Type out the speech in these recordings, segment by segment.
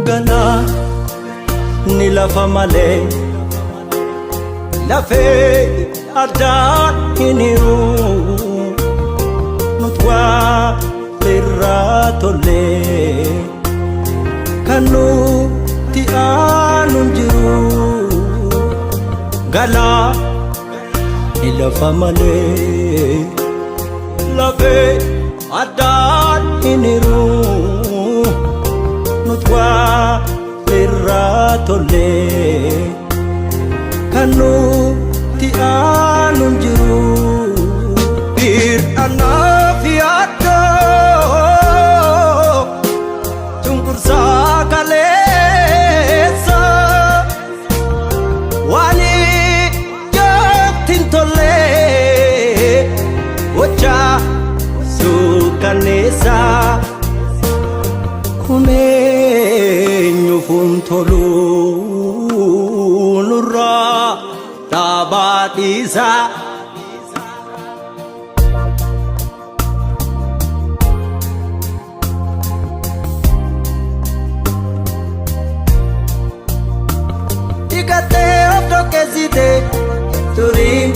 Galaa ni lafa malee lafee addaan hin hiru, nut waa irraa tollee kan nuti aanu hin jiru. Galaa ni lafa malee lafee addaan hin hiru, nut waa irraa tollee kan nuti aanu hin jiru. Hir'anaaf yaaddoo cunqursaa kaleessa waan ijatti hin tolle gochaa suukanneessaa kun eenyuuf hin tolu, nurraa dhaabaa dhiisaa. Dhiqattee of dhoqqeessite turiin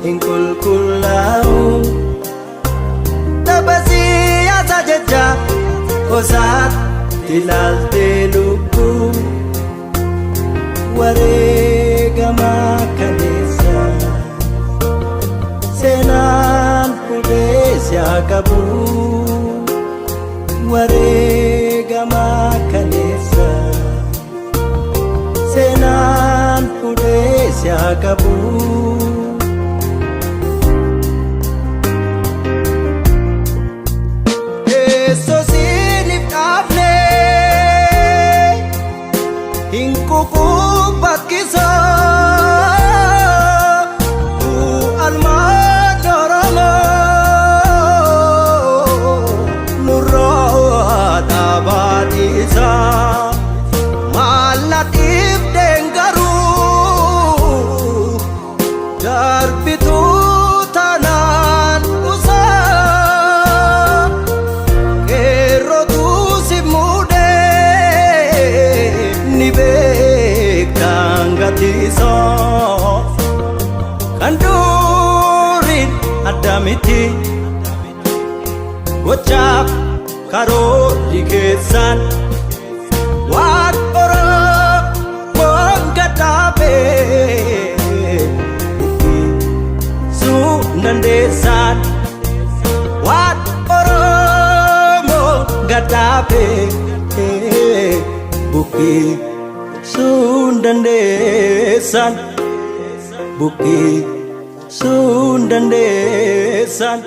hin qulqullaa'u. Dabasii yaasaa jecha gosaatti ilaaltee lubbuu wareegamaa kaleessa seenaan hudhee si haa qabu. Wareegamaa kaleessa seenaan hudhee si haa qabu. Teessoo siiniif dhaabne hin kukubakkisa. Almaan Oromoo nurraa dhaabaa dhiisa. Maal dhiibdeen garuu darbituu tanaan usaa qeerrotu si muudee ni beektaan gatiisaa kan duriin adda miti gochaaf karoorri keessan waan Oromoon gadhaabee buqqisuu dandeessan, waan Oromoo gadhaabee buqqisuu dandeessan, buqqisuu dandeessan.